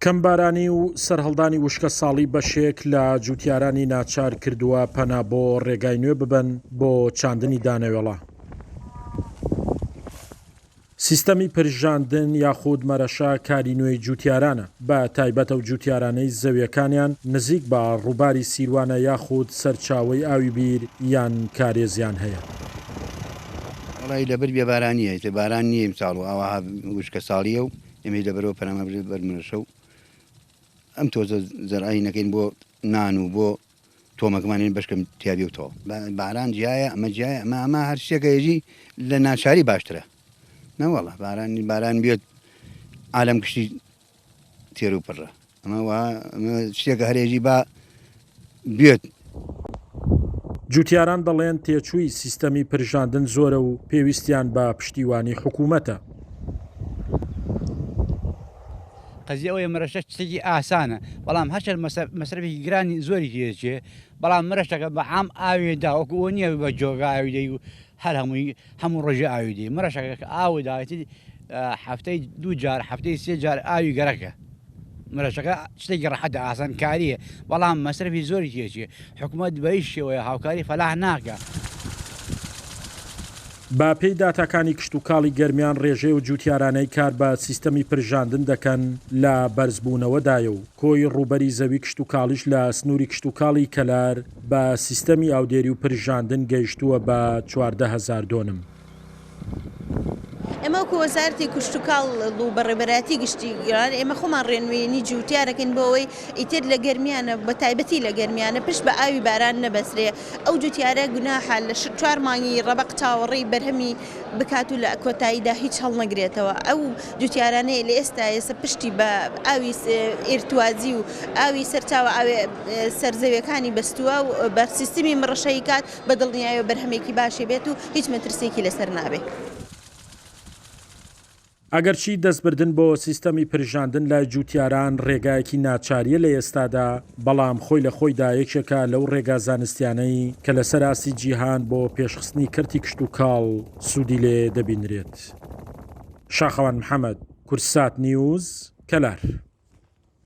کەمبارانی و سەرهەڵدانی وشکەساڵی بەشێک لە جووتیارانی ناچار کردووە پەنا بۆ ڕێگای نوێ ببەن بۆ چاندنی دانەوێڵە. سیستەمی پرژاندن یاخود مەرەشە کاری نوێی جووتیارانە، بە تایبەت ئەو جووتیارانەی زەویەکانیان نزیک بە ڕووباری سیروانە یاخود سەرچاوەی ئاوی بیر یان کارێزیان هەیە. وەڵایی لەبەر بێبارانییە، ئیتر باران نییە ئیمساڵ و ئاوەها وشکەساڵییە و ئێمەیش لەبەرئەوە پەنامان بردە بەر مەرەشە و ئەم تۆزە زەرعەی نەکەین بۆ نان و بۆ تۆمەکەمان هێن بەشکەم تیابێ و تەواو. باران جیایە ئەمە جیایە ئەمە ئەمە هەر شتێکە یەژی لە ناچاری باشترە نەوەڵا باران باران بێت عالەم گشتی تێر و پڕە ئەمە وا ئەمە شتێکە هەرێژی با بێت. جوتیاران دەڵێن تێچووی سیستەمی پرژاندن زۆرە و پێویستیان بە پشتیوانی حکوومەتە. قەزیە ئەوەیە مەرەشە شتێکی ئاسانە بەڵام هەرچەند مەسرەفێکی گرانی زۆری تێچێ بەڵام مرەشەکە بە عام ئاوێ دا وەکو ئەوە نییە بە جۆگا ئاوی دەی و هەر هەمووی هەموو ڕۆژێ ئاوی دەی مرەشەکە کە ئاو دایتی هەفتەی دوو جار هەفتەی سێ جار ئاوی گەرەکە مرەشەکە شتێکی ڕەحەتە ئاسانکارییە بەڵام مەسرەفی زۆری تێچێ حکومەت بە هیچ شێوەیە هاوکاری فەلاح ناکا. بە پێی داتاکانی کشتوکاڵی گەرمیان رێژەی ئەو جوتیارانەی کار بە سیستەمی پرژاندن دەکەن لە بەرزبوونەوەدایە و کۆی رووبەری زەوی کشتوکاڵیش لە سنووری کشتوکاڵی کەلار بە سیستەمی ئاودێری و پرژاندن گەیشتووە بە 14 هەزار دۆنم. ئێمە وەکو وەزارەتی کشتوکاڵ و بەڕێوەبەرایەتی گشتی گەران ئێمە خۆمان ڕێنوێنی جووتیارەکەین بۆ ئەوەی ئیتر لە گەرمیانە بە تایبەتی لە گەرمیانە پشت بە ئاوی باران نەبەسرێ ئەو جووتیارە گوناحە لە چوار مانگی ڕەبەق چاوەڕێی بەرهەمی بکات و لە کۆتاییدا هیچ هەڵنەگرێتەوە ئەو جووتیارانەی لە ئێستا ئێستا پشتی بە ئاوی ئیرتوازی و ئاوی سەرچاوە ئاوێ سەرزەویەکانی بەستووە و بە سیستمی مڕەشەیی کات بە دڵنیایەوە بەرهەمێکی باشی بێت و هیچ مەترسیەکی لەسەر نابێ. ئەگەرچی دەستبردن بۆ سیستەمی پرژاندن لای جوتیاران رێگایەکی ناچارییە لە ئێستادا، بەڵام خۆی لە خۆیدا یەکێکە لەو رێگا زانستیانەی کە لەسەر ئاستی جیهان بۆ پێشخستنی کەرتی کشتوکاڵ سوودی لێ دەبینرێت. شاخەوان محەمەد، کوردسات نیوز، کەلار.